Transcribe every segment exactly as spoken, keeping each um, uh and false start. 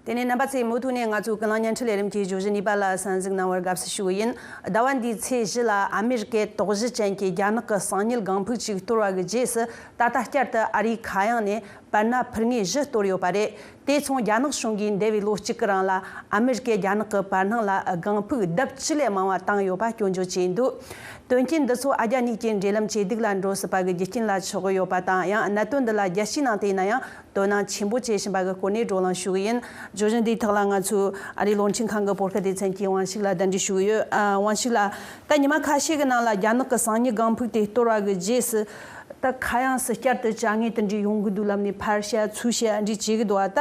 དེ་ནས་རྣམ་པ་ཚོས་མུ་མཐུད་ནས་ང་ཚོའི་ཀུན་གླེང་བརྙན་འཕྲིན་ལས་རིམ་གྱི་བརྗོད་གཞི་གཉིས་པ་ལ་གསན་གཟིགས་གནང་བར་དགའ་བསུ་ཞུ་གི་ཡིན། ཟླ་བ་འདིའི་ཚེས་བཞི་ལ་ཨ་མེ་རི་ཀའི་དོགས་གཞི་ཅན་གྱི་རྒྱ་ནག་གི་གསང་ཉུལ་ལྒང་ཕུག་ཅིག་གཏོར་བ་གི་རྗེས་སུ། ད་ལྟ་བསྐྱར་དུ་ཨ་རིའི་མཁའ་དབྱིངས་ནས་དཔལ་ནཱ་ཕུར་ངོས་བཞི་གཏོར་ཡོད་པ་རེད། དེ་མཚུངས་རྒྱ་ནག་གཞུང་གིས་འདས་པའི་ལོ་གཅིག་གི་རིང་ལ་ཨ་མེ་རི་ཀས་རྒྱ་ནག་གི་བར་སྣང་ལ་ལྒང་ཕུག་ལྡབ་བཅུ་ལས་མང་བ་བཏང་ཡོད་པ་སྐྱོན་བརྗོད་བྱས་འདུག་དོན་རྐྱེན་འདི་ཚོ་ཨ་རྒྱ་གཉིས་ཀྱི་འབྲེལ་ལམ་ཇེ་སྡུག་ལ་འགྲོ་སྲིད་པ་གི་རྒྱུ་རྐྱེན་ལ་ཆགས་ཀྱི་ཡོད་པ་དང་། ཡང་གནད་དོན་འདི་ལ་རྒྱལ་སྤྱིའི་ནང་དེ་ཡིན་ན་ཡང་དོ་སྣང་ཆེན་པོ་བྱེད་བཞིན་པ་གི་སྐོར་ནས་བགྲོ་གླེང་ཞུ་གི་ཡིན། བརྗོད་གཞི་འདིའི་ཐོག་ལ་ང་ཚོའི་ཨ་རིའི་རླུང་འཕྲིན་ཁང་གི་བོད་སྐད་སྡེ་ཚན་གྱི་དབང་ཕྱུག་ལ་གདན་འདྲེན་ཞུ་གི་ཡོད། ཨ། དབང་ཕྱུག་ལགས། ད་ཉི་མ་ཁ་ཤས་ཀྱི་ནང་ལ་རྒྱ་ནག་གི་གསང་ཉུལ་ལྒང་ཕུག་དེ་གཏོར་བ་གི་རྗེས་སུ། ད་མཁའ་དབྱིངས་སུ་བསྐྱར་དུ་བྱ་དངོས་དེ་འདྲའི་ཡོང་གི་འདུག་ལབ་ནས་ཕར་བཤད་ཚུར་བཤད་འདྲ་བྱེད་ཀྱི་འདུག་བ། ད་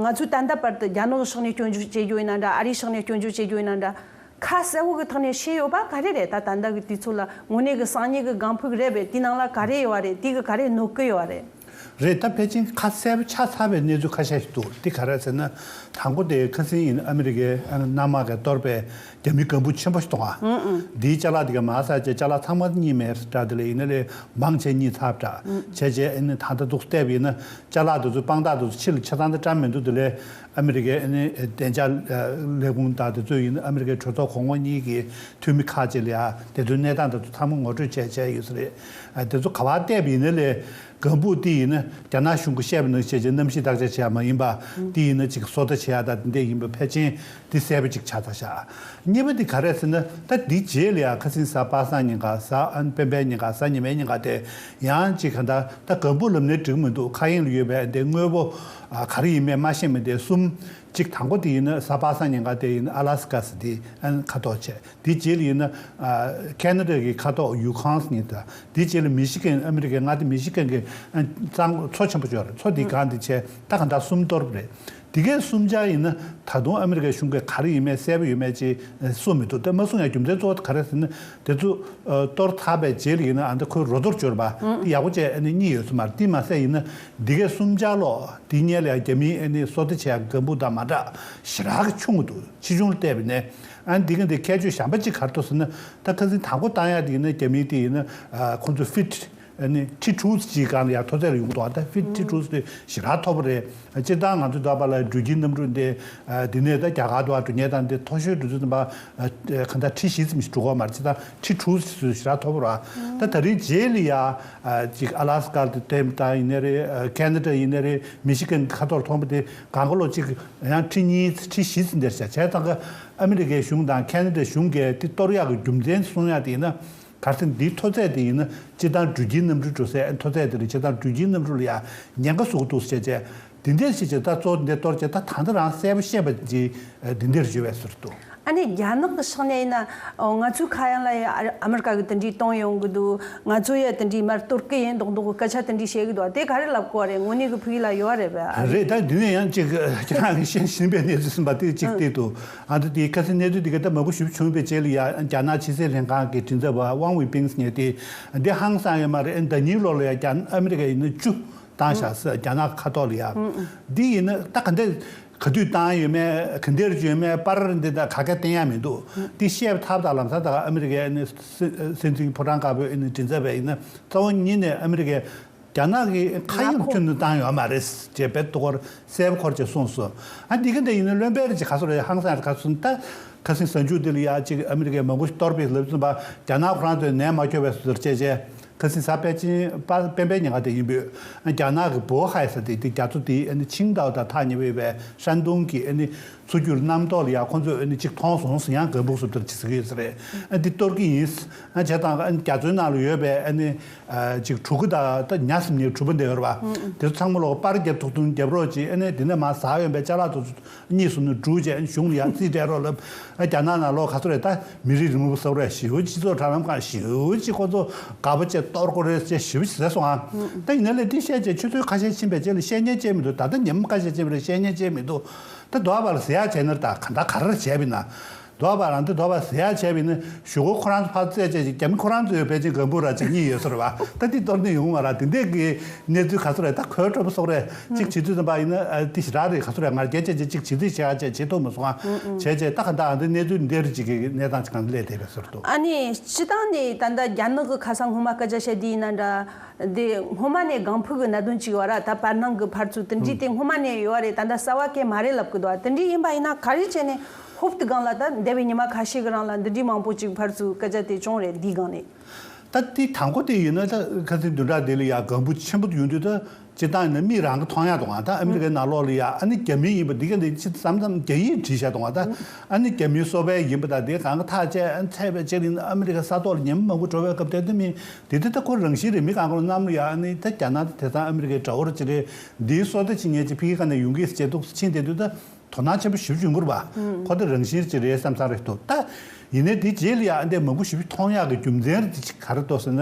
ང་ཚོས་ད་ལྟ་བར་དུ་རྒྱ་ནག་གི་ཕྱོགས་ནས་སྐྱོན་བརྗོད་བྱེད་རྒྱུ་ཡིན་ན་འདྲ། ཨ་རིའི་ཕྱོགས་ནས་སྐྱོན་བརྗོད་བྱེད་རྒྱུ་ཡིན་ན་འདྲ། ཁ་གསལ་བོ་གི་ཐོག་ནས་བཤད་ཡོད་པ་ག་རེ་རེད། ད་ད་ལྟ་གི་དུས་ཚོད་ལ་དངོས་གནས་ཀྱི་གསང་ཉུལ་གྱི་ལྒང་ཕུག་རེད་པས། དེའི་ནང་ལ་ག་རེ་ཡོད་པ་རེད། དེ་གི་ག་རེ་ནོར་གི་ཡོད་པ་རེད། རེད། ད་ཕལ་ཆེར་ཁ་གསལ་པོ་ཆགས་ཚར་བའི་གནས་ཚུལ་ཁ་ཤས་ཤིག་འདུག་དེ་ག་རེ་ཟེར་ན། དང་པོ་དེ་ཁ་སང་ཡིན་ཨ་མི་རི་ཀའི་གནམ་དམག་གིས་གཏོར་པའི་རྒྱ་མི་ལྒང་ཕུག་ཆེན་པོ་ཞིག་འདུག་ག་འདིའི་ཅ་ལག་དེ་ག་མར་ཟག་བྱས། ཅ་ལག་ཚང་མ་རྙེད་མེད་འདྲ། དེ་ལས་ཡིན་ན་ལས་མང་ཆེ་རྙེད་ཚར་འདྲ། བྱས་བྱས་ཨ་ནི་ད་ལྟ་འདུག་བལྟས་པ་ཡིན་ན་ཅ་ལག་དེ་ཚོ་དཔང་རྟགས་དེ་ཚོ་ཕྱི་ལ་ཆ་ཚང་དེ་བཀྲམ་མི་འདུག་དེ་ལས་ཨ་མི་རི་ཀའི་ཨ་ནི་བདེ་འཇགས་ལས་ཁུངས་དང་དེ་ཚོ་ཡིན་ན། ཨ་མི་རི་ཀའི་གྲོས་ཚོགས་གོང་འོག་གཉིས་ཀྱི་འཐུས་མི་ཁག་ཅིག་ལ་ཡང་དེ་ཚོའི་གནས་སྟངས་དེ་ཚོ་ཚང་མ་ངོ་སྤྲོད་བྱས་བྱས་ཡོད་ས་རེད། ཨ། དེ་ཚོ་ག་པར་བལྟས་པ་ཡིན་ན་ལས་ལྒང་ཕུག་དེ་ཡིན་ན་རྒྱ་ནག་གཞུང་གིས་བཤད་པ་ནང་བཞིན་བྱས་བྱས་གནམ་གཤིས་བརྟག་དཔྱད་བྱས་པ་ཡིན་པ། དེ་ཡིན་ན་ཅིག་སོ་ལྟ་བྱེད་ཡག་དང་དེ་འདྲ་ཡིན་པ་ཕལ་ཆེར་དེ་གསལ་པོ་ཅིག་ཆགས་ཚར་ཤག་གཉིས་པ་དེ་ག་རེ་ཟེར་ན། ད་དེའི་རྗེས་ལ་ཡང་ཁ་སང་གཟའ་པ་སངས་ཉིན་ག་གཟའ་ཨ་ནི་སྤེན་པའི་ཉིན་ག་གཟའ་ཉི་མའི་ཉིན་ག་དེ་ཡང་ཅིག་ག་ད་ད་ལྒང་ཕུག་ལབ་ནའི་འགྲིག་མི་འདུག་མཁའ་དབྱིངས་ལ་ཡོད་པའི་དེ་དངོས་པོ་ག་རེ་ཡིན་མིན་མ་ཤེས་མི་དེ་གསུམ། གཅིག་དང་པོ་དེ་ཡིན་ན་གཟའ་པ་སངས་ཉིན་ག་དེ་ཡིན་ན་ཨ་ལ་སི་ཀ་ཟེར་དེ་ཨ་ནི་མཁའ་ཐོག་བྱས། དེའི་རྗེས་ལ་ཡིན་ན་ཨ་ཁེ་ན་ཌ་གི་མཁའ་ཐོག་ཡུ་ཁོན་ཟེར་དང་། དེའི་རྗེས་ལ་མི་ཤི་གན། ཨ་མི་རི་ཀའི་མངའ་སྡེ་མི་ཤི་གན་གྱི་ཨ་གཙང་མཚོ་ཆེན་པོ་ཅིག་ཡོད་རེད། མཚོ་དེའི་སྒང་དེ་བྱས། ད་ག་ད་གསུམ་གཏོར་བ་རེད། དེ་གའི་གསུམ་ཆར་ཡིན་ན་ད་དུང་ཨ་མི་རི་ཀའི་གཞུང་གིས་ག་རེ་ཡིན་མིན་གསལ་པོ་ཡོད་མེད་ཅིག་གསུངས་མི་འདུག་དེ་མ་གསུངས་ཡ་རྒྱུ་མཚན་གཙོ་བོ་ག་རེ་ཟེར་ན། དེ་ཚོ་ཨ་གཏོར་ཚར་བའི་རྗེས་ལ་ཡིན་ན་ཨ་འདི་ཁོའི་རོ་ཐོར་འབྱོར་བ་དེ་ཡག་པོ་བྱས་ཨ་ནི་རྙེད་ཡོད་ས་མ་རེད། དེ་མ་ཟད་ཡིན་ན་འདི་གའི་གསུམ་ཆར་ལོག་དེ་སྔོན་ལ་ཡང་རྒྱ་མིའི་ཨ་ནི་སོ་ལྟ་བྱེད་ཡག་ལྒང་ཕུག་དང་མ་འདྲ་ཞེ་དྲག་གི་ཆུང་གི་འདུག་ཆེ་ཆུང་ལ་བལྟས་པ་ཡིན་ན། ཨ་ནི་འདི་ག་འདི་ཁྱད་ཆོས་གཞན་པ་གཅིག་ག་རེ་འདུག་ཟེར་ན། ད་ཁ་སང་དང་པོ་བཏང་ཡག་དེ་ཡིན་ན་རྒྱ་མིའི་དེ་ཡིན་ན་ཨ་ཁོང་ཚོ་ཕིཊ་ཨ་ནི་ཁྲི་དྲུག་ཅིག་སྒང་ལ་ཡར་མཐོ་ཚད་ལ་ཡོང་གི་འདུག་ད་ཕིཊ་ཁྲི་དྲུག་དེ་ཞེ་དྲག་མཐོ་པོ་རེད། སྤྱིར་བཏང་ང་ཚོ་ད་བར་ལ་འགྲུལ་སྐྱེལ་གནམ་གྲུ་འདི་ཨ་འདི་ནས་ད་རྒྱ་གར་དུ་འགྲོ་མཁན་དང་འདི་མཐོ་ཤོས་འགྲོ་དུས་ཙམ་པ་ཨ་ག་ད་ཁྲི་བཞི་ཙམ་ཞིག་འགྲོ་གི་ཡོད་མ་རེད། སྤྱིར་བཏང་ཁྲི་དྲུག་ཞེ་དྲག་མཐོ་པོ་རེད། ད་ད་རིང་རྗེས་ལ་ཡ་ཨ་ཅིག་ཨ་ལ་སི་ཀ་དེ་ཐེམ་ད་ཡིན་ནའི་རེད། ཨ་ཁེ་ན་ཌ་ཡིན་ནའི་རེད། མི་ཤི་གན་མཁའ་ཐོག་མཐོང་པ་དེ་སྒང་ག་ལོ་གཅིག་ཡང་ཁྲི་གཉིས་ཁྲི་བཞི་ཙམ་དེར་བྱས། བྱས་ཙང་ཀ་ཨ་མི་རི་ཀའི་གཞུང་དང་ཁེ་ན་ཌའི་གཞུང་གིས་དེ་གཏོར་ཡག་གི་རྒྱུ་མཚན་གསུང་ཡག་དེ་ཡིན་ན། ག་རེ་ཟེར་ན་འདིའི་མཐོ་ཚད་དེ་ཡིན་ན་སྤྱིར་བཏང་འགྲུལ་སྐྱེལ་གནམ་གྲུ་འགྲོ་སའི་མཐོ་ཚད་དེ་རེད། སྤྱིར་བཏང་འགྲུལ་སྐྱེལ་གནམ་གྲུ་ལ་ཡང་ཉེན་ཁ་བཟོ་གི་འདུག་ཟེར་བྱས། དེ་འདྲ་ཞིག་བྱས། ད་གཙོ་བོ་འདི་གཏོར་བྱས། ད་ད་ལྟ་རང་གསལ་པོ་ཤེས་པ་ཅིག་འདི་འདིར་བརྗོད་པའི་ཟུར་དུ། ཨ་ནི་རྒྱ་ནག་གི་ཕྱོགས་ནས་ཡིན་ན། ཨོ། ང་ཚོའི་མཁའ་དབྱིངས་ལ་ཡ་ཨ་མི་རི་ཀ་གིས་དེ་འདྲའི་གཏོང་ཡོང་གི་འདུག་ང་ཚོ་ཡ་དེ་འདྲའི་མར་གཏོར་གི་ཡིན་མདོག་མདོག་གི་སྐད་ཆ་དེ་འདྲའི་བཤད་གི་འདུག་དེ་ག་རེ་ལབ་དགོས་རེད། དངོས་གནས་ཀྱི་ཕུགས་ཡུལ་ལ་ཡོད་རེད་པས། རེད། ད་འདི་ནས་ཡང་ཅིག་ཁྱེད་རང་གིས་ཤེས་བཞིན་པའི་གནས་ཚུལ་ཟིན་པ་དེ་ཅིག་ཨ་བལྟས་འདུག་ཨ་ད་དེ་ཁ་སང་གནས་ཚུལ་དེ་ག་ད་མང་པོ་ཞིག་བྱུང་བའི་རྗེས་ལ་ཡ་རྒྱ་ནག་ཕྱི་སྲིད་ལྷན་ཁང་གི་མགྲིན་ཚབ་པ་ཝང་ཝེ་པིང་ཟེར་མཁན་དེ་འདི་ཧང་སངས་ཡོད་མ་རེད། ཟླ་ཉིན་ལོ་ལ་ཡ་རྒྱ་ཨ་མི་རི་ཀ་ཡིན་ན་བཅུ་བཏང་བཞག་ཟེར། རྒྱ་ནག་མཁའ་ཐོག་ལ་ཡ། འདི་ཡིན་ན་ད་ག་འདྲ་ག་དུས་བཏང་ཡོད་མེད། ག་འདྲ་ཡོད་མེད། པར་འདི་དག་ག་གེ་བསྟན་ཡག་མི་འདུག་འདི་བཤད་པ་ཐབས་དང་ལམ་སང་ད་ཨ་མི་རི་ཀའི་ཨ་ནི་སྲིད་སྲིད་འཛིན་ཕོ་བྲང་དཀར་པོའི་ཨ་ནི་མགྲིན་ཚབ་པས་ཡིན་ན་རྩ་བ་ཉིད་ནས་ཨ་མི་རི་ཀས་རྒྱ་ནག་གི་མཁའ་དབྱིངས་ཁྱོན་དུ་བཏང་ཡོད་མ་རེད་ཅེས་དཔེ་ཏོག་གསལ་པོ་འཁོར་བྱས་གསུངས་སོང་། ཨ་འདི་ག་འདྲ་ཡིན་ན་བློན་པོའི་རིགས་ཀྱི་ག་ཚོད་རེད། ཧང་སངས་རེད། ག་ཚོད་ད་ཁ་སང་གཟའ་མཇུག་འདི་ལ་ཡ་ཅིག་ཨ་མི་རི་ཀས་མང་པོ་ཞིག་གཏོར་པའི་ལབ་ཙམ་པ་རྒྱ་ནག་ཁོ་རང་ཚོས་ནད་མ་ཁྱོག་པའི་བཟོ་འདྲ་བྱས་བྱས། ཁ་སང་གཟའ་དཔལ་ཆེན་པ་སྤེན་པའི་ཉིན་ག་དེ་ཡིན་པས། རྒྱ་ནག་གི་པོ་ཧའེ་ཟེར་དེ་དེ་རྒྱ་མཚོ་དེའི་ཨ་ནི་ཆིང་ཏའོ་དང་ཐག་ཉེ་བའི་བའི་ཧྲན་ཏུང་གི་ཨ་ནི་མཚོ་རྒྱུད་གནམ་ཐོག་ལ་ཡ་ཁོང་ཚོས་ཨ་ནི་གཅིག་མཐོང་སོང་ཟེར། ཡང་ལྒང་ཕུག་བཟོ་འདྲ་ཅིག་ཟེར་གྱི་ཡོད་ས་རེད། ཨ་འདི་གཏོར་གྱི་ཡིན། ཨ་བྱས་ཙང་ཨ་ནི་རྒྱ་མཚོའི་ནང་ལ་ཡོད་པའི་ཨ་ནི་ཨ་ཅིག་གྲུ་གུ་དང་ད་ཉ་ཟིན་ནས་གྲུ་པ་འདི་ཡོད་རེད་པ། དེ་ཚོ་ཚང་མ་ལོག་པར་རྒྱབ་ཐུག་ཐུག་རྒྱབ་རོགས་གྱིས། ཨ་ནི་དེ་ནས་མར་ཟག་ཡོང་པའི་ཅ་ལག་དེ་ཚོ་གཉིས་སུ་ནི་འབྲུག་ཅན་གཞུང་ལ་ཡང་རྩིས་སྤྲད་རོགས་ལབ། ཨ་རྒྱ་ནག་ནང་ལོགས་ག་ཚོད་རེད། ད་མི་རིགས་རིང་མོ་བཟོ་རེད། ཞེ་པོ་སྤྱི་ཚོགས་དྲ་ལམ་ཁག་ཞེ་པོ་ཅིག་ཁོ་ཚོ་དགའ་པོ་བྱས་གཏོར་དགོས་རེད་ཅེས་ཞེ་པོ་ཅིག་ཟེར་སོང་ཨ། ད་ཡིན་ན་ལས་འདི་བཤད་བྱས་ཆུ་ཚོད་ཁ་ཤས་ཕྱིན་པའི་རྗེས་ལ་བཤད་མཁན་ཅིག་མི་འདུག་ད་ལྟ་ཉིན་མོ་ཁ་ཤས་ཕྱིན་པ་རེད། བཤད་མཁན་ཅིག་མི་འདུག་ད་དོ་བ་ལ་ཟེར་ཡག་བྱས་ན་ད་ག་ད་ག་རེ་བྱས་པ་ཡིན་ན། དོགས་པ་རང་དེ་དོགས་པ་ཟེར་ཡ་བྱས་པ་ཡིན་ན་གཞུག་གུ་ཁོ་རང་ཚོ་ཕར་བཙལ་བྱས་ཅིག་རྒྱ་མི་ཁོ་རང་ཚོའི་ཕལ་ཆེར་གང་བུ་ར་ཅིག་གཉིས་ཡོད་ས་རེད་བ། ད་འདི་གཏོར་ནི་ཡོང་བ་ར་དེ་འདྲས་ཀྱི་གནས་ཚུལ་ག་ཚོད་རེད། ད་གོ་དྲོ་པོ་སོགས་རེད། ཅིག་བྱེད་དུས་ཙམ་པ་ཡིན་ན་ཨ་དེ་ཞེ་དྲག་རེད། ག་ཚོད་རེད། ང་རྒྱལ་བྱས་བྱས་ཅིག་བྱེད་དུས་བྱེད་ཡ་བྱས་བྱེད་ཐུབ་མ་སོང་ཨ། བྱས་བྱས་ད་ག་འདྲ་ཨ་འདི་གནས་ཚུལ་འདིར་ཅིག་གི་གནས་སྟངས་ཅིག་གང་སླེབས་བསྡད་པའི་ཟུར་དུ། ཨ་ནི་སྤྱི་བཏང་ནས་ད་ལྟ་རྒྱ་ནག་གི་ཁ་སང་སྔོན་མ་སྐད་ཆ་བཤད་དུས་ཡིན་ན་འདྲ། འདི་སྔོན་མ་ནས་ལྒང་ཕུག་གི་གནད་དོན་ཅིག་ཡོད་ར། ད་བར་སྣང་གི་ཕར་ཚུར་དེ་འདྲའི་དེ་སྔོན་མ་ནས་ཡོད་རེད། ད་ལྟ་གསར་བ་གས་མ་རེད་ལབ་གི་འདུག་དེ་འདྲའི་ཡིན་པ་ཡིན་ན་ག་རེ་བྱས་ནས་ཧོབ་ཏེ་སྒང་ལ་ད་འདས་པའི་ཉི་མ་ཁ་ཤས་ཀྱི་རིང་ལ་འདི་འདྲའི་མང་པོ་ཅིག་ཕར་ཚུར་སྐད་ཆ་དེ་བྱུང་རེད་འདིའི་སྒང་ནས། ད་དེ་དང་པོ་དེ་ཡིན་ན་ད་ཁ་སང་བདུན་ཕྲག་འདི་ལ་ཡ་ལྒང་ཕུག་ཆེན་པོ་ཡོང་དུས་ད་སྤྱི་བཏང་ཡིན་ན་མིག་རང་གི་མཐོང་ཡ་འདུག་ཨ། ད་ཨ་མི་རི་ཀའི་ནང་ལོགས་ལ་ཡ་ཨ་ནི་རྒྱ་མི་ཡིན་པ་འདི་ག་འདི་ཅི་བསམ་བསམ་རྒྱ་ཡིག་བྲིས་བཞག་འདུག་ཨ། ད་ཨ་ནི་རྒྱ་མིའི་སོ་པའི་ཡིན་པ་ད་དེ་གང་ག་ཐག་བཅད་ཨ་ནི་ཚད་པའི་ཅིག་ཡིན་ན་ཨ་མི་རི་ཀའི་ས་ཐོག་ལ་ཉེས་མིང་མང་པོ་འགྲོ་བའི་སྐབས་དེ་དུས་མིན་དེ་དུས་ད་ཁོ་རང་བཞིན་རེད། མི་གང་ག་ལ་གནམ་ལ་ཡ་ཨ་ནི་ད་རྒྱ་ནག་དེ་དང་ཨ་མི་རི་ཀའི་དགྲ་བོ་ར་ཅིག་རེད། འདིའི་སོ་ད་ཅི་ཉེས་ཅིག་ཕི་གི་ཁ་ནས་ཡོང་གི་ཟེར་འདུག་ཕྱིན་དེ་དུས་ད། དོ་སྣང་ཆེན་པོ་ཞེ་པོ་ཅིག་ཡོང་གི་རེད་པ། ཁོ་དེ་རང་བཞིན་ཅིག་རེད་བསམ་བསམ་རེད་འདུག་ད་ཡིན་ནའི་དེ་རྗེས་ལ་ཡ་ཨ་འདྲས་མང་པོ་ཞེ་པོ་མཐོང་ཡག་གི་རྒྱུ་མཚན་རེད་དེ་ཅིག་ག་རེ་འདུག་ཟེར་ན།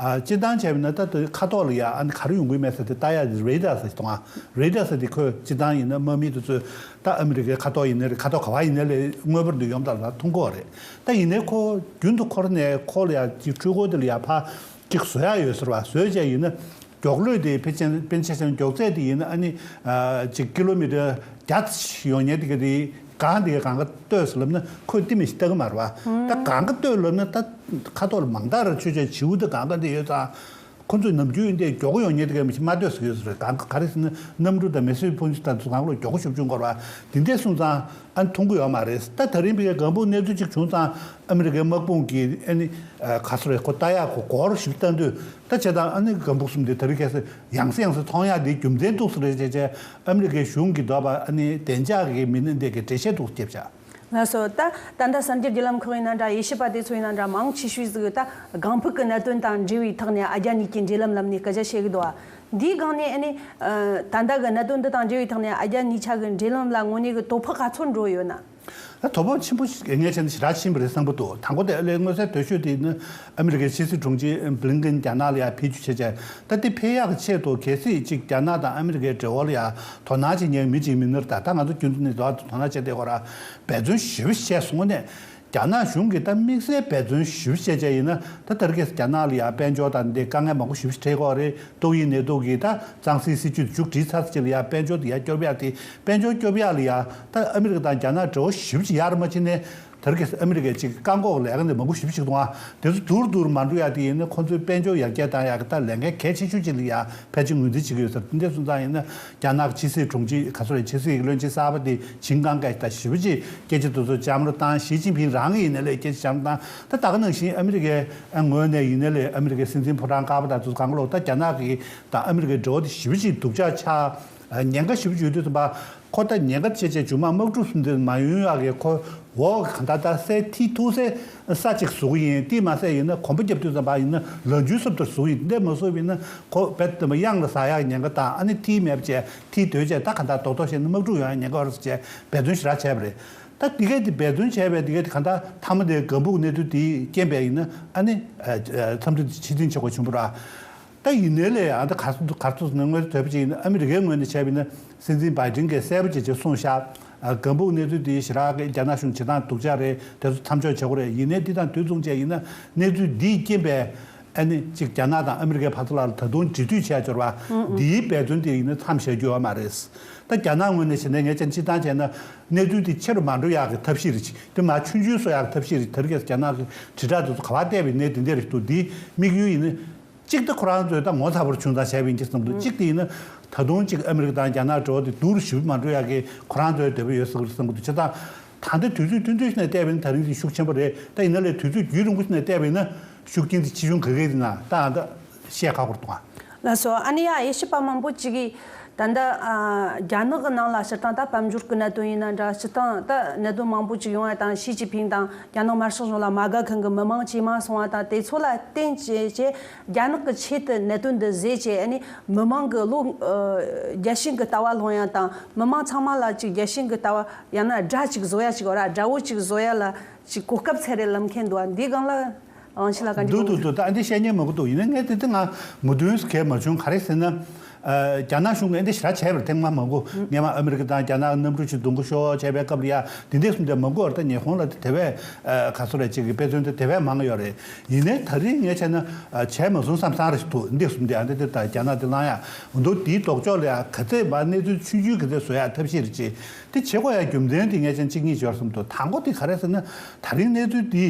ཨ། སྤྱིར་བཏང་བྱས་པ་ན་ད་དེ་ཁ་ཐོག་ལ་ཡ་ཨ་ནི་ག་རེ་ཡོང་གི་མེད་ཟེར་དེ་ལྟ་ཡག་རེ་ཌར་ཟེར་གཏོང་ཨ། རེ་ཌར་ཟེར་དེ་ཁོས་སྤྱིར་བཏང་ཡིན་ན་དམག་མི་དེ་ཚོས་ད་ཨ་མི་རི་ཀའི་ཁ་ཐོག་ཡིན་ནའི་རེད། ཁ་ཐོག་ག་བ་ཡིན་ནའི་ལས་དངོས་པོར་འདི་ཡོང་ད་ལ་མཐོང་གི་ཡོད་རེད། ད་ཡིན་ནའི་ཁོ་རྒྱུན་དུ་འཁོར་ནས་ཁོ་ལ་ཡ་ཅིག་འཕྲུལ་འཁོར་དེ་ལ་ཡ་ཕར་ཅིག་བཟོ་ཡག་ཡོད་ཟེར་བ། བཟོས་བྱས་ཡིན་ན། མགྱོགས་ལོས་དེ་ཕལ་ཆེར་དཔེར་ན་ཆ་བཞག་ན་མགྱོགས་ཚད་དེ་ཡིན་ན་ཨ་ནི་ཨ་ཅིག་ཀི་ལོ་མི་ཊར་བརྒྱ་ཙམ་ཡོང་མཁན་དེ་ག་དེ་གང་དེ་གང་ག་ལྟོས་ཟེར་ལབ་ན་ཁོས་གཏིང་མི་ཞིག་ལྟ་གི་མ་རེད་པ། ད་གང་ག་ལྟོས་ལབ་ན་ད་ཁ་ཐོག་ལ་མང་དག་ར་ཆོས་ཅན་བྱིའུ་དེ་གང་ག་དེ་ཡོད་ཙང་། ཁོ་ཚོས་ནམ་རྒྱུན་འདི་མགྱོགས་ཡོང་མཁན་དེ་ག་མི་ཞིག་མ་ལྟོས་ཟེར་གི་ཡོད་ཟེར་རེད། གང་ག་ག་རེ་ཟེར་ན་གནམ་གྲུ་དང་མེ་གསོད་འཕུར་མདེལ་དང་ཚོ་གང་ལོ་མགྱོགས་ཤོབ་བྱུང་དགོས་རེད་པ། དེ་འདྲས་སོང་ཙང་ཨ་ནི་མཐོང་གི་ཡོད་མ་རེད། ད་ད་རིང་བའི་སྒང་ཕུག་གནས་ཚུལ་ཅིག་བྱུང་ཙང་ཨ་མི་རི་ཀའི་དམག་དཔུང་གིས་ཨ་ནི་ག་ཚོད་རེད་ཁོ་ལྟ་ཡག་ཁོ་སྒོར་ཞིག་བཏང་དུས། ད་བྱས་ཙང་ཨ་ནི་སྒང་ཕུག་གསུམ་དེ་ད་རིང་ཁ་སང་ཡང་སེ་ཡང་སེ་མཐོང་ཡག་དེའི་རྒྱུ་མཚན་འདུག་ཟེར་རེད་བྱས་བྱས་ཨ་མི་རི་ཀའི་གཞུང་གི་འདོད་པ་ཨ་ནི་བདེ་འཇགས་ཀྱི་མི་སྣ་འདི་གི་འགྲེལ་བཤད་འདུག་བརྒྱབ་བཞག་ལགས་སོ། ད་ད་ལྟ་གསར་འགྱུར་བརྒྱུད་ལམ་ཁག་ཡིན་ན་འདྲ། དབྱེ་ཞིབ་པ་དེ་ཚོ་ཡིན་ན་འདྲ། མང་ཆེ་ཤོས་ཟིག་ད་སྒང་ཕུག་གི་གནད་དོན་དང་འབྲེལ་བའི་ཐོག་ནས་ཨ་རྒྱ་གཉིས་ཀྱི་འབྲེལ་ལམ་ལམ་ནས་སྐད་ཆ་བཤད་གི་འདུག་བ། འདིའི་སྒང་ནས་ཨ་ནི་ད་ལྟ་གི་གནད་དོན་འདི་དང་འབྲེལ་བའི་ཐོག་ནས་ཨ་རྒྱ་གཉིས་ཆ་གི་འབྲེལ་ལམ་ལ་དངོས་གནས་གི་དོ་ཕོག་ག་ཚོད་འགྲོ་ཡོད་ན། ད་དོ་ཕོག་ཆེན་པོ་ཞིག་ངས་བྱས་ན་ཞེ་དྲག་ཕྱིན་པ་རེད་བསམ་གི་འདུག་དང་པོ་དེ་ཨ་ལས་མངོན་གསལ་དོད་ཤོས་དེ་ནི་ཨ་མི་རི་ཀའི་ཕྱི་སྲིད་དྲུང་ཆེ་བྷི་ལིན་ཀེན་རྒྱ་ནག་ལ་ཡར་ཕེབས་རྒྱུ་བྱས་བྱས། ད་དེ་ཕེབས་ཡག་གི་ཆེད་དུ་གལ་སྲིད་ཅིག་རྒྱ་ནག་དང་ཨ་མི་རི་ཀའི་འབྲེལ་བ་ལ་ཡར་དོ་སྣང་བྱེད་མཁན་མི་གཅིག་མིན་ནར་ད་ད་ང་ཚོ་རྒྱུན་དུ་ནས་དོ་དོ་སྣང་བྱས་བསྡད་ཡོད་ར། འབད་བརྩོན་ཞེ་པོ་བྱས་སོང་ནས། རྒྱ་ནག་གཞུང་གིས་ད་དམིགས་བསལ་འབད་བརྩོན་ཞེ་པོ་བྱས་བྱས་ཡིན་ན་ད་ལྟར་གྱི་རྒྱ་ནག་ལ་ཡར་དཔལ་འབྱོར་དང་འདི་དཀའ་ངལ་མང་པོ་ཞེ་པོ་ཞིག་འཕྲད་ཀྱི་ཡོད་རེད། ཏོག་དབྱིབས་ནད་དུག་གིས་ད་གཙང་སེལ་སྲིད་ཇུས་མཇུག་སྒྲིལ་ཚར་ཚར་ཅིག་ལ་ཡར་དཔལ་འབྱོར་དེ་ཡར་སྐྱོབ་ཡག་དེ། དཔལ་འབྱོར་སྐྱོབ་ཡག་ལ་ཡར་ད་ཨ་མི་རི་ཀ་དང་རྒྱ་ནག་འབྲེལ་བ་ཞེ་པོ་ཅིག་ཡར་མ་ཕྱིན་ནས་དེར་གྱི་ཨ་མི་རི་ཀས་ཅིག་བཀག་འགོག་ལས་ཀ་འདི་མང་པོ་ཞེ་པོ་ཅིག་གཏོང་བ། དེ་ཚོ་སྡུར་སྡུར་མ་འགྲོ་ཡག་དེ་ཡིན་ན་ཁོ་ཚོའི་དཔལ་འབྱོར་ཡར་རྒྱས་བཏང་ཡག་གི་ད་ལས་འགན་གལ་ཆེ་ཤོས་ཅིག་ལ་ཡར་ཕལ་ཆེར་ངོས་འཛིན་བྱེད་ཀྱི་ཡོད་ཟེར། དེ་འདྲ་སོང་ཙང་ཡིན་ན་རྒྱ་ནག་གི་ཕྱི་སྲིད་དྲུང་ཆེ་ག་ཚོད་རེད། ཕྱི་སྲིད་བློན་ཆེན་གསར་པ་དེ་ཆིན་ཀང་ཀའེ་ད་ཞེ་པོ་ཅིག་སྐད་ཆ་དེ་ཚོ་བཅའ་མར་བཏང་། ཞི་ཅིན་ཕིང་རང་གིས་ཡིན་ན་ལས་སྐད་ཆ་བཅའ་མར་བཏང་། ད་ད་ག་ནང་བཞིན་ཨ་མི་རི་ཀའི་ངོས་ནས་ཡིན་ན་ལས་ཨ་མི་རི་ཀའི་སྲིད་འཛིན་ཕོ་བྲང་དཀར་པོ་དང་དེ་ཚོ་གང་ལོག་ད་རྒྱ་ནག་གི་དང་ཨ་མི་རི་ཀའི་འབྲེལ་བ་དེ་ཞེ་པོ་ཅིག་སྡུག་ཅག་ཆགས། ཉེན་ཁ་ཞེ་པོ་ཅིག་ཡོད་དུས་ཙམ་པ། ཁོ་ད་ཉེན་ཁ་ཆེ་ཆེ་རྒྱུ་མ་དམག་འཁྲུག་གསུམ་དེ་མ་ཡོང་ཡག་གི་ཁོ་འོག་ག་ད་ད་སའི་ཐིག་ཐུག་སའི་ས་ཅིག་བཟོ་གི་ཡིན། དེ་མ་ཟད་ཡིན་ན་གོམ་པ་རྒྱབ་དུས་ཙམ་པ་ཡིན་ན་ལམ་རྒྱུད་སུབ་ཏུ་བཟོ་གི་ཡིན། འདི་མ་བཟོ་བ་ཡིན་ན་ཁོ་རྦད་དེ་གཡང་ལ་ཟག་ཡག་ཉེན་ཁ་དང་ཨ་ནི་ཐིག་མེད་པ་བྱས་ཐིག་སྡོད་བྱས་ད་ག་ད་རྡོག་རྡོག་བྱས་ན་དམག་འཁྲུག་ཡོང་ཡག་ཉེན་ཁ་ཡོད་རེད་ཟེར་བྱས་འབད་བརྩོན་ཞེ་དྲག་བྱས་པ་རེད། ད་འདི་གས་དེ་འབད་བརྩོན་བྱས་པའི་འདི་གས་དེ་ག་ད་མཐའ་མ་དེ་སྒང་ཕུག་གནས་ཚུལ་དེའི་རྐྱེན་པས་ཡིན་ན་ཨ་ནི་འཚམས་འདྲི་ཕྱིར་འཐེན་བྱེད་དགོས་བྱུང་བ་རེད། ད་ཡིན་ནའི་ལས་ཨ་ད་གར་གར་ཐུག་ནས་དངོས་དོད་པ་ཅིག་ཡིན་ན་ཨ་མི་རི་ཀའི་ངོས་ནས་བྱས་པ་ཡིན་ན་སྲིད་འཛིན་བྷའི་ཌེན་གྱིས་གསལ་པོ་བྱས་བྱས་གསུངས་ཤག་ཨ་སྒང་ཕུག་གནས་ཚུལ་འདི་ཞེ་དྲག་གི་རྒྱ་ནག་གཞུང་བྱེད་སྟངས་སྡུག་ཅག་རེད། དེ་ཚོ་མཚམས་འཇོག་བྱེད་དགོས་རེད། ཡིན་ནའི་འདི་དང་དུས་མཚུངས་བྱས་ཡིན་ན་གནས་ཚུལ་འདིའི་རྐྱེན་པས་ཨ་ནི་ཅིག་རྒྱ་ནག་དང་ཨ་མི་རི་ཀའི་བར་དུ་ལ་ད་དུང་འབྲེལ་མཐུད་བྱས་འབྱོར་བ་འདིའི་འབད་བརྩོན་དེ་ཡིན་ན་མཚམས་བཞག་རྒྱུ་ཡོད་མ་རེད། ད་རྒྱ་ནག་ངོས་ནས་བྱས་ན་ངས་ཅང་སྤྱིར་བཏང་བྱས་ན་གནས་ཚུལ་འདི་ཆེ་རུ་མ་འགྲོ་ཡག་གི་ཐབས་ཤེས་རེད། དེ་མ་ཆུང་ཆུང་བཟོ་ཡག་གི་ཐབས་ཤེས་རེད། དེར་གས་རྒྱ་ནག་གི་དྲིལ་བསྒྲགས་དེ་ཚོ་ག་པར་བལྟས་པའི་གནས་དེ་འདྲ་རེད་འདུག་འདིའི་དམིགས་ཡུལ་ཡིན་ན། གཅིག་ད་ཁོ་རང་ཚོས་ད་ངོ་ཚ་པོར་བྱུང་ཙང་བྱས་པ་ཡིན་གྱི་བསམ་འདུག་གཅིག་དེ་ཡིན་ན་ད་དུང་གཅིག་ཨ་མི་རི་ཀ་དང་རྒྱ་ནག་འབྲེལ་བ་དེ་སྡུག་རུ་ཞེ་པོ་མ་འགྲོ་ཡག་གི་ཁོ་རང་ཚོའི་འདོད་པ་ཡོད་ས་རེད་བསམ་གྱི་འདུག་བྱས་ཙང་ད་ལྟ་དུས་ཚོད་ཐུང་ཐུང་ཞིག་ནས་བལྟས་པ་ཡིན་ན་ད་རིང་དེ་ཤུགས་ཆེན་པོ་རེད། ད་ཡིན་ན་ལས་དུས་ཚོད་རྒྱུན་རིང་པོ་ཞིག་ནས་བལྟས་པ་ཡིན་ན་ཤུགས་རྐྱེན་དེ་ཆེ་ཆུང་ག་གེ་ཡིན་ན་ད་ཨ་ད་བཤད་ཁག་པོ་རེད་འདུག་ཨ། ལགས་སོ། ཨ་ནི་ཡ་དབྱེ་ཞིབ་པ་མང་པོ་ཅིག་གིས་ད་ལྟ་ཨ་རྒྱ་ནག་གི་ནང་ལ་སྤྱིར་བཏང་ད་དཔལ་འབྱོར་གྱི་གནད་དོན་ཡིན་ན་འདྲ། སྤྱིར་བཏང་ད་གནད་དོན་མང་པོ་ཅིག་ཡོང་ཡ་དང་། ཞི་ཅིན་ཕིང་དང་རྒྱ་ནག་དམར་ཤོག་གཞུང་ལ་མ་དགའ་མཁན་གྱི་མི་མང་ཇེ་མང་སོང་བ་དང་། དེ་ཚོ་ལ་བརྟེན་བྱས་བྱས་རྒྱ་ནག་གི་ཆེད་དུ་གནད་དོན་འདི་བཟོས་བྱས་ཨ་ནི་མི་མང་གི་བློ་ཨ་རྒྱལ་ཞེན་གྱི་ལྟ་བ་སློང་ཡ་དང་། མི་མང་ཚང་མ་ལ་ཅིག་རྒྱལ་ཞེན་གྱི་ལྟ་བ་ཡང་ན་དགྲ་ཅིག་བཟོ་ཡ་ཅིག་ཡོད་ར། དགྲ་བོ་ཅིག་བཟོ་ཡ་ལ་ཅིག་གོ་སྐབས་འཚོལ་རེད་ལབ་མཁན་འདུག་བ། འདིའི་སྒང་ལ། ཨང་ཤི་ལ་ག་འདྲ་འདུག་འདུག་འདུག་ད་འདི་བཤད་ཉན་མང་པོ་འདུག་ཡིན་ན་ངས་དེ་དེ་ང་མོས་མཐུན་གས་མ་བྱུང་། ག་རེ་ཟེར་ན། རྒྱ་ནག་གཞུང་གིས་འདི་ཞེ་དྲག་བྱས་པ་རེད། ཐེངས་མ་མང་པོ་སྔོན་མ་ཨ་མི་རི་ཀ་དང་རྒྱ་ནག་གནམ་གྲུ་ཞིག་རྡུང་གི་ཤོག་བྱས་པའི་སྐབས་ལ་ཡ་འདི་འདྲས་གསུམ་དེ་མང་པོ་རེད། ད་ཉི་ཧོང་ལ་དེ་དེ་བས་ག་ཚོད་རེད་ཅིག་གི་དཔེ་མཚོན་དེ་དེ་བས་མང་ཡོད་རེད། ཡིན་ནའི་ད་རིང་ངས་བྱས་ན་བྱས་མ་སོང་བསམ་བསམ་རེ་ཞིག་འདུག་འདི་གསུམ་དེ་ཨ་འདི་དེ་ད་རྒྱ་ནག་དེ་བླང་ཡ་འདུག་འདིའི་ལྡོག་ཕྱོགས་ལ་ཡ་ག་ཚད་མ་གནས་ཚུལ་ཆུང་ཆུང་ག་ཚད་བཟོ་ཡ་ཐབས་ཤེས་རེ་བྱེད་དེ་བྱེད་དགོས་ཡ་རྒྱུ་མཚན་དེ་ངས་བྱས་གཅིག་གཉིས་འབྱོར་བསམ་འདུག་དང་པོ་དེ་ག་རེ་ཟེར་ན་ད་རིང་གནས་ཚུལ་འདི་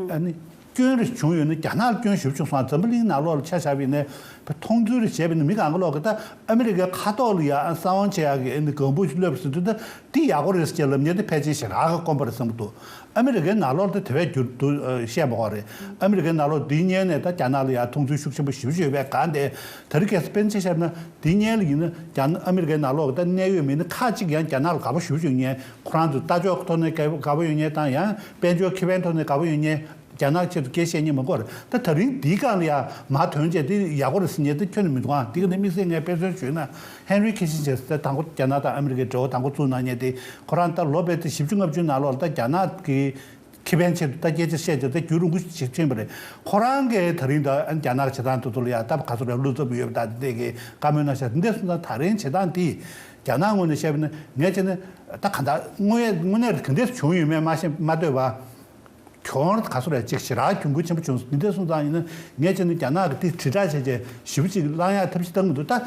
ཨ་ནི། སྐྱོན་རེ་བྱུང་ཡོད་ན་རྒྱ་ནག་ལ་སྐྱོན་ཞེ་པོ་བྱུང་སོང་། འཛམ་བུ་གླིང་ནང་ལོགས་ལ་ཆ་བཞག་པ་ཡིན་ན་མཐོང་ཚུལ་རེ་བྱས་པ་ཡིན་ན་མི་གང་ག་ལོག་གི་ད་ཨ་མི་རི་ཀའི་མཁའ་ཐོག་ལ་ཡ་ཨ་གསང་བ་བྱེད་ཡག་གི་ཨ་ནི་ལྒང་བུ་ཞིག་གློད་པ་ཟེར་དུས་ད་འདི་ཡག་པོ་རེད་ཟེར་ལབ་མཁན་དེ་ཕལ་ཆེར་ཞེ་དྲག་གི་དཀོན་པོ་རེད་བསམ་གི་འདུག་ཨ་མི་རི་ཀའི་ནང་ལོགས་ལ་ད་དེ་བས་འགྱུར་འདུག་བཤད་མ་དགོས་རེད། ཨ་མི་རི་ཀའི་ནང་ལོགས་འདི་སྔོན་ནས་ད་རྒྱ་ནག་ལ་ཡ་མཐོང་ཚུལ་ཤུགས་ཆེན་པོ་ཞེ་པོ་ཅིག་ཡོད་པའི་སྒང་དེ་ད་རེས་གལ་སྲིད་དཔེར་ན་ཆ་བཞག་ན་འདི་སྔོན་ལ་ཡིན་ན་རྒྱ་ཨ་མི་རི་ཀའི་ནང་ལོགས་ད་གནད་ཡོད་མི་སྣ་ཁག་ཅིག་ཡང་རྒྱ་ནག་ལ་དགའ་པོ་ཞེ་པོ་ཅིག་ཡོད་མཁན་ཁོ་རང་ཚོ་ལྟ་ཕྱོགས་ཐོག་ནས་དགའ་པོ་ཡོད་མཁན་དང་ཡང་དཔལ་འབྱོར་ཁེ་ཕན་ཐོག་ནས་དགའ་པོ་ཡོད་མཁན། རྒྱ་ནག་ཆེད་དུ་སྐད་བཤད་མཁན་མང་པོ་རེད། ད་ད་རིང་འདིའི་སྒང་ལ་ཡང་མར་ཐོན་བྱས་དེ་ཡག་པོ་རེད་ཟེར་མཁན་དེ་ཁྱོན་ནས་མི་འདུག་ཨང་། འདི་ག་ནས་དམིགས་བསལ་ངས་དཔེ་མཚོན་ཞུས་ན་ཧེན་རི་ཁི་སིན་ཇར་ཟེར་དང་པོ་རྒྱ་ནག་དང་ཨ་མི་རི་ཀའི་འབྲེལ་བ་དང་པོ་བཙུགས་གནང་མཁན་དེ་ཁོ་རང་ད་ལོ་བས་དེ་བཞི་བཅུ་ལྔ་བཅུ་ནང་ལོགས་ལ་ད་རྒྱ་ནག་གི་ཁེ་ཕན་ཆེད་དུ་ད་སྐད་ཆ་བཤད་བྱས་ད་རྒྱུན་རིང་པོ་ཞིག་ཕྱིན་པ་རེད། ཁོ་རང་གིས་ད་རིང་ད་རྒྱ་ནག་བྱེད་སྟངས་དེ་ཚོ་ལ་ཡང་ད་ག་ཚོད་རེད་བློ་འཚབ་ཡོད་པ་ད་དེ་འདྲས་ཀྱི་བཀའ་མོལ་གནང་ཤག་འདི་འདྲས་སོང་ཙང་ད་རིང་བྱེད་སྟངས་དེ་རྒྱ་ནག་ངོས་ནས་བཤད་པ་ན་ངས་བྱས་ན་ད་ག་ད་དངོས་ཡོད་དངོས་གནས་ག་འདྲས་བྱུང་ཡོད་མེད་མ་ཤེས་མ་ལྟོས་པ། གྱོང་ག་ཚོད་རེད་ཅིག་ཞེ་དྲག་གྱོང་གུན་ཆེན་པོ་བྱུང་སོང་། འདི་འདྲ་སོང་ཙང་ཡིན་ན་ངས་བྱས་ན་རྒྱ་ནག་གི་དེ་དྲིལ་བསྒྲགས་བྱས་བྱས་ཞེ་པོ་ཅིག་བླང་ཡག་ཐབས་ཤེས་བཏང་གི་འདུག་ད་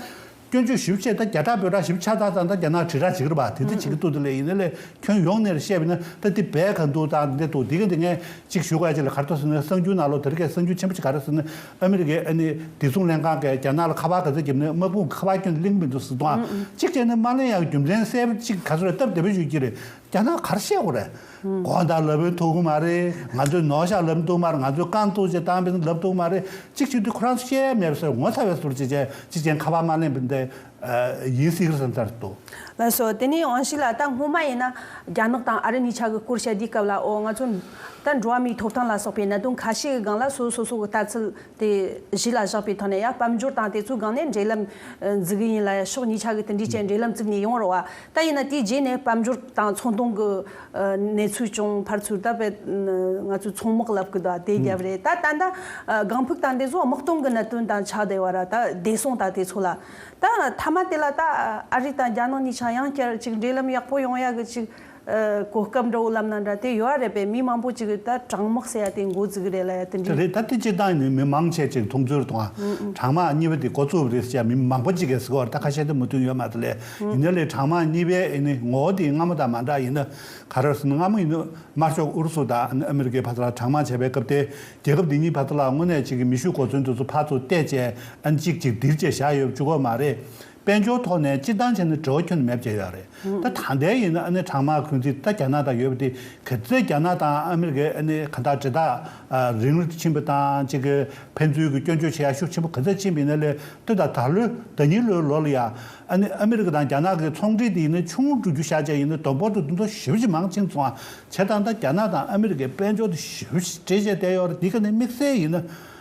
སྐྱོན་བརྗོད་ཞེ་པོ་བྱས་ད་རྒྱ་གྲགས་བོད་གྲགས་ཞེ་པོ་ཆགས་ཚར་ཙང་ད་རྒྱ་ནག་དྲིལ་བསྒྲགས་བྱེད་ཀྱི་རེད་པ། དེ་འདྲ་བྱེད་ཀྱི་འདུག་དེ་ལས་ཡིན་ན་ལས་ཁྱོན་ཡོངས་ནས་བཤད་པ་ཡིན་ན་ད་དེ་བས་ག་འདུག་ད་འདི་འདྲ་འདུག་འདི་ག་འདི་ངས་ཅིག་ཞུ་དགོས་ཡ་ཅིག་ལ་ག་རེ་འདུག་ཟེར་ན་གསར་འགྱུར་ནང་ལོགས་དེ་རིང་གསར་འགྱུར་ཆེན་པོ་ཅིག་ག་རེ་ཟེར་ན་ཨ་མི་རི་ཀའི་ཨ་ནི་བདེ་སྲུང་ལྷན་ཁང་གིས་རྒྱ་ནག་ལ་ཁ་པར་ག་ཚོད་བརྒྱབ་ནས་དམག་དཔུང་གི་ཁ་པར་སྐྱོན་གླེང་གི་མི་འདུག་ཟེར་འདུག་ཨང་། གཅིག་བྱས་ན་མ་གླེང་ཡག་རྒྱུ་མཚན་གསལ་པོ་ཅིག་ག་ཚོད་རེད་སྟབས་བདེ་པོ་ཞུ་གི་རེད། རྒྱ་ནག་ག་རེ་བཤད་དགོས་རེད། དགོངས་དག་ལབ་ཐུབ་ཀྱི་མ་རེད། ང་ཚོས་ནོར་བཞག་ལབ་ཐུབ་མ་རེད། ང་ཚོས་རྐང་བཙུགས་བྱས་བཏང་པས་ལབ་ཐུབ་མ་རེད། གཅིག་བྱེད་དུས་ཁོ་རང་ཚོ་བཤད་མེད་པ་བཟོས་ངོ་ཚ་བའི་ཟུར་བྱེད་བྱས་གཅིག་བྱས་ཁ་པར་མ་ལེན་པ་འདི་ཡིན་སྲིད་ཀྱི་བསམ་ཚར་འདུག་ལགས་སོ། དེ་ནས་དབང་ཤེད་ལགས་ད་སྔོན་མ་ཡིན་ན་རྒྱ་ནག་དང་ཨ་རི་གཉིས་ཆ་གི་སྐོར་བཤད་དུས་སྐབས་ལ་ཨོ་ང་ཚོ་ད་འགྲོ་བ་མིའི་ཐོབ་ཐང་ལ་སོགས་པའི་གནད་དོན་ཁ་ཤས་ཀྱི་སྒང་ལ་སོ་སོ་སོ་གི་ལྟ་ཚུལ་དེ་གཞི་ལ་བཞག་པའི་ཐོག་ནས་ཡང་དཔལ་འབྱོར་དང་དེ་ཚོའི་སྒང་ནས་འབྲེལ་ལམ་འཛུགས་ཀྱི་ཡིན་ལ་ཡང་ཕྱོགས་གཉིས་ཆ་གི་དེ་འདྲའི་ཅན་འབྲེལ་ལམ་བཙུགས་ནས་ཡོང་རོགས་བ། ད་ཡིན་ན་དེའི་རྗེས་ནས་དཔལ་འབྱོར་དང་ཚོང་དོན་གྱི་གནས་ཚུལ་ཅུང་ཕར་ཚུར་ད་བས་ང་ཚོས་ཚོང་དམག་ལབ་གི་འདུག་དེ་རྒྱབ་རེད། ད་ད་ད་སྒང་ཕུག་དང་དེ་ཚོ་དམག་དོན་གྱི་གནད་དོན་དང་ཆགས་བསྡད་པ་ར་ད་བདེ་སྲུང་དང་དེ་ཚོ་ལ་ད་མཐའ་མ་དེ་ལ་ད་ཨ་རི་དང་རྒྱ་ནག་གཉིས་ཆ་ཡང་བསྐྱར་ཅིག་འབྲེལ་ལམ་ཡག་པོ་ཡོང་ཡག་གི་ཅིག་གོ་སྐབས་འདྲ་བོ་ལབ་ན་འདྲ་དེ་ཡོད་རེད་པས། མི་མང་པོ་ཅིག་གིས་ད་གྲང་དམག་ཟེར་ཡ་དེ་འགོ་འཛུགས་རེད་ལ་ཡ་དེ་འདྲ། དེ་རེད། ད་དེ་སྤྱིར་བཏང་ནི་མི་མང་ཆེ་ཅིག་མཐོང་ཚུལ་དང་གྲང་དམག་གཉིས་པ་དེ་འགོ་བཙུགས་པ་རེད་ཟེར་ཡ་མི་མང་པོ་ཅིག་གིས་ཟེར་གི་ཡོད་རེད། ད་ཁ་ཤས་དེ་མོས་མཐུན་ཡོད་མ་རེད་ལས་ཡིན་ན་ལས་གྲང་དམག་གཉིས་པའི་ཨེ་ནི་ངོ་བོ་དེ་སྔ་མོ་དང་མ་འདྲ་ཡིན་ན་ག་རེ་ཟེར་ན་སྔ་མོ་ཡིན་ན་དམར་ཤོག་ཨུ་རུ་སུ་དང་ཨ་མི་རི་ཀའི་བར་ལ་གྲང་དམག་བྱས་པའི་སྐབས་དེ་རྒྱལ་ཁབ་འདི་གཉིས་བར་ལ་དངོས་གནས་ཅིག་གི་མེ་ཤུགས་གོ་མཚོན་དེ་ཚོ་ཕར་ཚུར་གཏད་བྱས་ཨ་ནི་གཅིག་ཅིག་ལྡིར་བྱས་བཞག་ཡོད་བཅུག་གི་མ་རེད། དཔལ་འབྱོར་ཐོག་ནས་སྤྱིར་བཏང་བྱས་ན་འབྲེལ་བ་ཁྱོན་ནས་མེད་པ་བྱས་ཡོད་རེད། ད་ད་ལྟའི་ཡིན་ན་ཨ་ནི་གྲང་དམག་གི་འཁོན་འཛིན་ད་རྒྱ་ནག་དང་ཡོད་པ་དེ་ག་ཚོད་རྒྱ་ནག་དང་ཨ་མི་རི་ཀའི་ཨ་ནི་ག་ད་འབྲེལ་ཐག་རིང་རུ་ཕྱིན་པ་དང་གཅིག་གི་ཕན་ཚུན་གྱི་སྐྱོན་བརྗོད་བྱེད་ཡ་ཤུགས་ཆེན་པོ་ག་ཚོད་ཕྱིན་པ་ཡིན་ན་ལས་ལྟོས་དང་ད་ལོའི་ཟླ་ཉིན་ལོའི་ལོ་ལ་ཡ་ཨ་ནི་ཨ་མི་རི་ཀ་དང་རྒྱ་ནག་གི་ཚོང་འབྲེལ་དེ་ཡིན་ན་ཆུང་རུ་འགྲོ་རྒྱུ་ཤར་བྱས་ཡིན་ན་བསྡོམས་འབོར་དུ་དེ་ཚོ་ཞེ་པོ་ཅིག་མང་ཕྱིན་སོང་ཨ། བྱས་ཙང་ད་རྒྱ་ནག་དང་ཨ་མི་རི་ཀའི་དཔལ་འབྱོར་དེ་ཞེ་པོ་ཅིག་འདྲེས་བྱས་བསྡད་ཡོད་རེད། འདི་ག་ནས་དམིགས་བསལ་ཡིན་ན།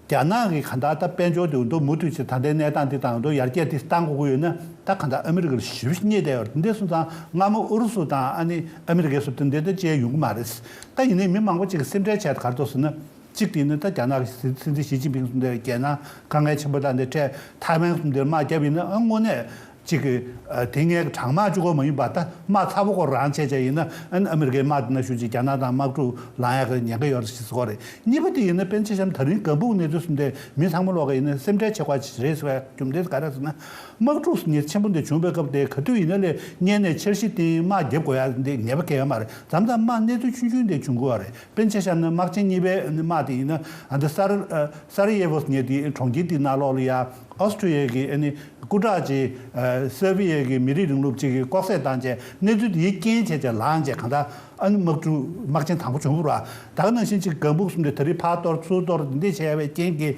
རྒྱ་ནག་གི་གང་ལྟར་ད་དཔལ་འབྱོར་དེ་འདུག་མུ་མཐུད་ཅིག་ད་ལྟའི་གནས་སྟངས་འདི་དང་འདུག་ཡར་རྒྱས་དེ་བཏང་དགོས་ཀྱི་ཡོད་ན་ད་གང་ལྟར་ཨ་མི་རི་ཀར་ཞེ་པོ་ཅིག་བསྙད་བསྡད་ཡོད་རེད། འདི་སོང་ཙང་སྔ་མོ་ཨུ་རུ་སུ་དང་ཨ་ནི་ཨ་མི་རི་ཀའི་སུ་དེ་འདྲ་ད་བྱས་ཡོང་གི་མ་རེད། ད་ཡིན་ནའི་མི་མང་པོ་ཅིག་གིས་སེམས་ཁྲལ་བྱས་ག་རེ་འདུག་ཟེར་ན། གཅིག་དེ་ནི་ད་རྒྱ་ནག་གི་སྲིད་སྲིད་འཛིན་ཞི་ཅིན་ཕིང་གསུངས་དེ་རྒྱལ་ནང་དཀའ་ངལ་ཆེན་པོ་དང་དེ་འཕྲད་ཐའེ་ཝན་གསུངས་དེར་དམག་བརྒྱབ་ཡིན་ན་ཨ་དངོས་གནས་གཅིག་གི་དེ་སྔའི་གྲང་དམག་གཅིག་པོ་མ་ཡིན་པ་ད་དམག་ཚ་པོ་ཁོ་རང་བྱས་བྱས་ཡིན་ན་ཨ་ནི་ཨ་མི་རི་ཀའི་དམག་དེ་ན་ཞུ་ཅིག་རྒྱ་ནག་དང་དམག་འཁྲུག་ལངས་ཡག་གི་ཉེན་ཁ་ཡོད་རེད་ཞེས་ཟེར་གོ་རེད། གཉིས་པ་དེ་ཡིན་ན་པཎ་ཆེན་བྱམས་ད་རིང་སྒམ་པོ་གནས་ཚུལ་གསུངས་དེ་མི་ཚང་མ་ལོག་གི་ཡིན་ན་སེམས་ཁྲལ་བྱེད་དགོས་ཅིག་རེད་ཟེར་བའི་རྒྱུ་མཚན་ག་རེ་ཟེར་ན་དམག་འཁྲུག་ཉེན་ཆེན་པོ་འདི་བྱུང་བའི་སྐབས་དེ་ག་དུས་ཡིན་ན་ལས་སྔོན་ནས་འཆར་གཞི་བཏིང་དམག་རྒྱབ་དགོས་ཡག་འདི་ངེས་པ་གང་ཡང་མ་རེད། མཚམས་མཚམས་དམག་གནས་ཚུལ་ཆུང་ཆུང་འདི་བྱུང་གི་ཡོད་རེད། དཔེར་ན་ཆ་བཞག་ན་དམག་ཆེན་གཉིས་པའི་དམག་དེ་ཡིན་ན་ཨ་འདི་སར་ཨ་སར་ཡེ་ཝོ་ཟེར་མཁན་དེ་གྲོང་ཁྱེར་དེའི་ནང་ལོགས་ལ་ཡ་ཨོ་སི་ཀྲི་ཡ་གི་ཨ་ནི་སྐུ་དྲག་ཅིག་ཨ་སེར་བྷི་ཡ་གི་མི་རིགས་རིང་ལུགས་ཅིག་གིས་ལྐོག་བསད་བཏང་བྱས་གནས་ཚུལ་དེའི་རྐྱེན་བྱས་བྱས་ལངས་བྱས་གང་ལྟར་ཨ་ནི་དམག་འཁྲུག་དམག་ཆེན་དང་པོ་བྱུང་བ་རེད། ད་ག་ནང་བཞིན་ཅིག་སྒམ་པོ་གསུམ་དེ་ད་རེས་ཕར་གཏོར་ཚུར་གཏོར་འདི་འདྲས་བྱས་པའི་རྐྱེན་གྱིས་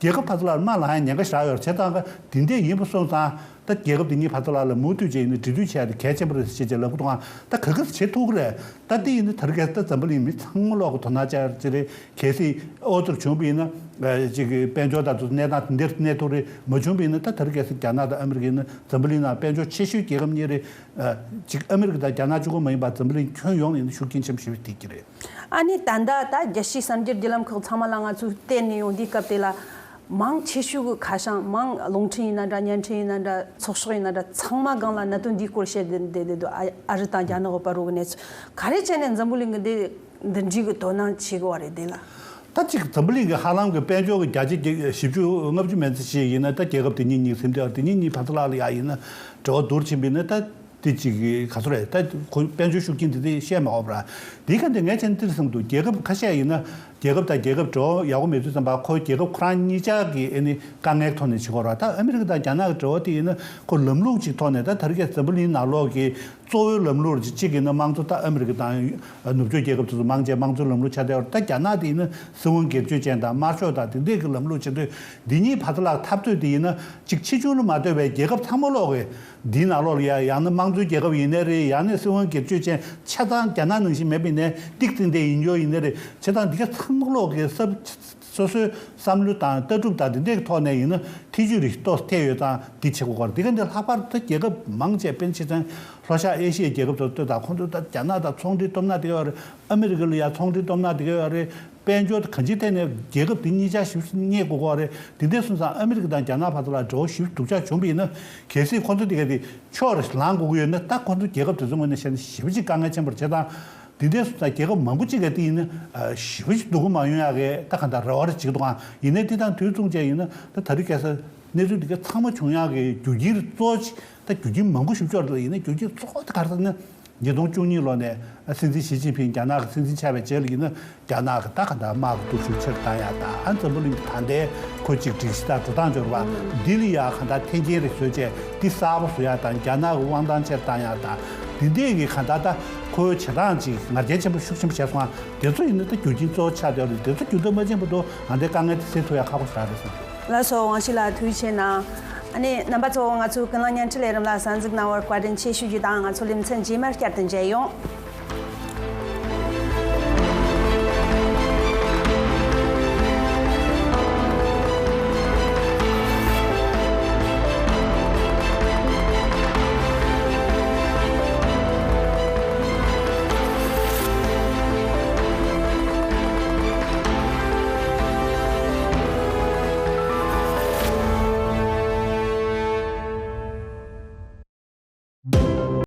རྒྱལ་ཁབ་ཕར་ཚུར་ལ་དམག་ལངས་ཡ་ཉེན་ཁ་ཞེ་དྲག་ཡོད་རེད། བྱས་ཙང་ག་དེ་འདྲས་ཡིན་པ་སོང་ཙང་ད་རྒྱལ་ཁབ་དེ་གཉིས་བར་དུ་ལ་ལ་མུ་མཐུད་བྱས་ནས་འབྲེལ་མཐུད་བྱས་ཏེ་གལ་ཆེན་པོ་རེད་ཅེས་ཅེས་ལབ་གི་འདུག་ཨང་། ད་ག་གིས་བྱེད་ཐུབ་ཀྱི་རེད། ད་དེ་ཡིན་ན་ད་རེས་ད་འཛམ་བུ་གླིང་མི་ཚང་མ་ལོག་གི་དོ་སྣང་བྱ་ཡ་ཅིག་རེད། གལ་སྲིད་ཨོ་ཐུར་བྱུང་བ་ཡིན་ན་ཅིག་གི་དཔལ་འབྱོར་དང་དུ་གནས་སྟངས་དེ་འདིར་གནས་ཐུབ་རེད། མ་བྱུང་བ་ཡིན་ན་ད་ད་རེས་གལ་སྲིད་རྒྱ་ནག་དང་ཨ་མི་རི་ཀ་ཡིན་ན་འཛམ་བུ་གླིང་ནང་དཔལ་འབྱོར་ཆེ་ཤོས་རྒྱལ་ཁབ་གཉིས་རེད། ཅིག་ཨ་མི་རི་ཀ་དང་རྒྱ་ནག་གཅིག་པོ་མ་ཡིན་པར་འཛམ་བུ་གླིང་ཁྱོན་ཡོངས་ནས་ཡིན་ན་ཤུགས་རྐྱེན་ཆེན་པོ་ཞེ་པོ་ཐེབས་ཀྱི་རེད། ཨ་ནི་ད་ལྟ་ད་རྒྱལ་སྤྱིའི་གསར་འགྱུར་བརྒྱུད་ལམ་ཁག་ཚང་མ་ལ་ང་ཚོས་བལྟས་ནས་ཡོང་དུས་སྐབས་དེ་ལ། མང་ཆེ་ཤོས་ཀྱི་ཁ་བྱང་མང་། རླུང་འཕྲིན་ཡིན་ན་འདྲ། བརྙན་འཕྲིན་ཡིན་ན་འདྲ། ཚོགས་ཤོག་ཡིན་ན་འདྲ། ཚང་མ་སྒང་ལ་གནད་དོན་འདིའི་སྐོར་བཤད་བསྡད་བསྡད་འདུག་ཨ་ཨ་རི་དང་རྒྱ་ནག་གི་བར་རུ་གི་གནས་ཚུལ། ག་རེ་བྱས་ནས་འཛམ་བུ་གླིང་གི་འདི་འདི་འདྲའི་གི་དོ་སྣང་བྱེད་དགོས་པ་རེད་འདི་ལ། ད་ཅིག་འཛམ་བུ་གླིང་གི་ཧ་ལམ་གྱི་དཔལ་འབྱོར་གྱི་བརྒྱ་ཆ་བཞི་བཅུ་ལྔ་བཅུ་མན་ཙམ་ཞིག་ཡིན་ན། ད་རྒྱལ་ཁབ་དེ་གཉིས་གཉིས་ཟིན་བསྡད་པ། དེ་གཉིས་གཉིས་བར་དུ་ལ་ལ་ཡ་ཡིན་ན་འབྲེལ་བ་བསྡུར་ཕྱིན་པ་ཡིན་ན། ད་དེ་ཅིག་གི་ག་ཚོད་རེད། ད་ཁོ་དཔལ་འབྱོར་ཤུགས་རྐྱེན་དེ་དེ་བཤད་མ་དགོས་པ་ར། དེའི་ཁ་འདི་ངས་བྱས་ན་འདིར་བསམ་འདུག་རྒྱལ་ཁབ་ཁ་ཤས་ཡིན་ན། རྒྱལ་ཁབ་དང་རྒྱལ་ཁབ་འབྲེལ་བ་ཡག་པོ་མེད་དུས་ཙམ་པ། ཁོ་རྒྱལ་ཁབ་ཁོ་རང་གཉིས་ཆ་གི་ཨེ་ནི་དཀའ་ངལ་ཐོག་ནས་བྱེད་དགོས་ར། ད་ཨ་མི་རི་ཀ་དང་རྒྱ་ནག་གི་འབྲེལ་བ་དེ་ཡིན་ན་ཁོ་ལམ་ལུགས་ཅིག་ཐོག་ནས། ད་ད་རེས་ཀྱི་འཛམ་བུ་གླིང་ནང་ལོགས་ཀྱི་གཙོ་བོའི་ལམ་ལུགས་ཅིག་གཅིག་ཡིན་ན། དམངས་གཙོ། ད་ཨ་མི་རི་ཀ་དང་ནུབ་ཕྱོགས་རྒྱལ་ཁབ་དེ་ཚོ་མང་ཆེ་དམངས་གཙོའི་ལམ་ལུགས་ཆགས་བསྡད་ཡོད་རེད། ད་རྒྱ་ནག་དེ་ཡིན་ན་སྲིད་དབང་སྒེར་གཅོད་ཅན་དང་དམར་ཤོག་དང་དེ་འདྲས་ཀྱི་ལམ་ལུགས་བྱེད་དུས། འདི་གཉིས་བར་དུ་ལ་འཐབ་རྩོད་དེ་ཡིན་ན་ཅིག་ཕྱི་ཕྱོགས་ལ་མ་ལྟོས་པའི་རྒྱལ་ཁབ་ཚང་མ་ལོག་གི་འདིའི་ནང་ལོགས་ལ་ཡ། ཡང་ན་དམངས་གཙོའི་རྒྱལ་ཁབ་ཡིན་ནའི་རེད། ཡང་ན་སྲིད་དབང་སྒེར་གཅོད་ཅན་ཆ་ཚང་རྒྱ་ནག་ནང་བཞིན་མེད་པ་ཡིན་ནའི་ཏིག་ཙམ་དེ་ཡིན་རྒྱུ་ཡིན་ནའི་རེད། བྱས་ཙང་འདི་ག་ཚང་མ་ལོག་གི་ས། སོ་སོའི་བསམ་བློ་དང་ལྟ་གྲུབ་དང་དེ་འདྲའི་ཐོག་ནས་ཡིན་ན་ཐེ་ཇུས་རིགས་གཏོར་ཐེབས་ཡོད་ཙང་འདི་བྱེད་དགོས་ཀྱི་རེད། འདི་ག་འདི་ལྷག་པར་དུ་རྒྱལ་ཁབ་མང་ཆེ་དཔེར་ན་ཆ་བཞག་ན་ལྷོ་ཤར་ཨེ་ཤི་ཡའི་རྒྱལ་ཁབ་ཚོ་ལྟོས་དང་། ཁོང་ཚོ་ད་རྒྱ་ནག་དང་ཚོང་འབྲེལ་གཏུབ་ན་འགྲིག་གི་ཡོད་རེད། ཨ་མི་རི་ཀ་ལ་ཡ་ཚོང་འབྲེལ་གཏུབ་ན་འགྲིག་གི་ཡོད་རེད། དཔལ་འབྱོར་དང་གང་ཅིའི་ཐད་ནས་རྒྱལ་ཁབ་དེ་གཉིས་ཆ་ཞིབ་རྙེད་དགོས་ཀྱི་རེད། དེ་འདྲ་སོང་ཙང་ཨ་མི་རི་ཀ་དང་རྒྱ་ནག་བར་དུ་ལ་འབྲེལ་བ་ཞིབ་སྡུག་ཅག་བྱུང་བ་ཡིན་ན། གལ་སྲིད་ཁོང་ཚོ་དེ་ག་དེ་ཕྱོགས་རེ་ལངས་དགོས་ཀྱི་ཡོད་ན། ད་ཁོང་ཚོ་རྒྱལ་ཁབ་དེ་ཚོའི་ངོས་ནས་བཤད་ན་ཞེ་པོ་ཅིག་དཀའ་ངལ་ཆེན་པོ་རེད། བྱས་ཙང་དེ་འདྲ་སོང་ཙང་རྒྱལ་ཁབ་མང་པོ་ཅིག་ག་དེ་ཡིན་ན་ཞེ་པོ་ཅིག་སྡུག་གུ་མ་ཡོང་ཡག་གི་ད་གང་ལྟར་རེ་བ་རེ་བྱེད་ཀྱི་འདུག་ཨང་། ཡིན་ནའི་དེ་དང་དུས་མཚུངས་བྱས་ཡིན་ན། ད་ད་རེས་ཁ་སང་གནས་ཚུལ་འདི་ག་ཚང་མ་བྱུང་ཡག་གི་རྒྱུ་རྐྱེན་གཙོ་ཆེ། ད་རྒྱུ་རྐྱེན་མང་པོ་ཞིག་ཅིག་ཡོད་རེད་ལ། ཡིན་ནའི་རྒྱུ་རྐྱེན་གཙོ་བོ་དེ་ག་རེ་ཟེར་ན། ཉིས་སྟོང་བཅུ་གཉིས་ལོ་ནས་སྲིད་འཛིན་ཞི་ཅིན་ཕིང་རྒྱ་ནག་གི་སྲིད་འཛིན་ཆགས་པའི་རྗེས་ལ་ཡིན་ན། རྒྱ་ནག་གི་ད་ག་འདྲ་དམག་གི་སྟོབས་ཤུགས་ཆེ་རུ་བཏང་ཡག་དང་། ཨ་འཛམ་བུ་གླིང་གི་ད་ལྟའི་ཁོ་ཅིག་སྒྲིག་གཞི་དང་འགྲོ་སྟངས་འབྱོར་བ་འདི་ལ་ཡ་ག་འདྲ་འཐེན་འཁྱེར་རེ་བཟོས་བྱས། འདི་གསར་པ་བཟོ་ཡག་དང་། རྒྱ་ནག་གི་དབང་ཐང་ཆེ་རུ་བཏང་ཡག་དང་། འདི་འདྲས་ཀྱི་ག་འདྲ་ད་ཁོའི་བྱེད་སྟངས་ཅིག་ངར་རྒྱལ་ཆེན་པོ་ཤུགས་ཆེན་པོ་བྱས་སོང་ང་། དེ་ཚོ་ཡིན་ན་ད་རྒྱུ་རྐྱེན་གཙོ་བོ་ཆགས་བསྡད་ཡོད་རེད། དེ་ཚོ་རྒྱུ་མཚན་མ་ཆེན་པོ་འདུག་ཨ་འདྲའི་དཀའ་ངལ་དེ་སེལ་ཐུབ་ཡག་ཁག་པོ་ཞེ་དྲག་རེད་བསམ་གྱི་འདུག་ལགས་སོ། དབང་ཕྱུག་ལགས་ཐུགས་རྗེ་ཆེ་གནང་། ཨ་ནི་རྣམ་པ་ཚོ། ང་ཚོའི་ཀུན་གླེང་བརྙན་འཕྲིན་ལས་རིམ་ལ་གསན་གཟིགས་གནང་བར་བཀའ་དྲིན་ཆེ་ཞུ་རྒྱུ་དང་། ང་ཚོ་ལེ་ཚན་རྗེས་མར་བསྐྱར་དུ་མཇལ་ཡོང་།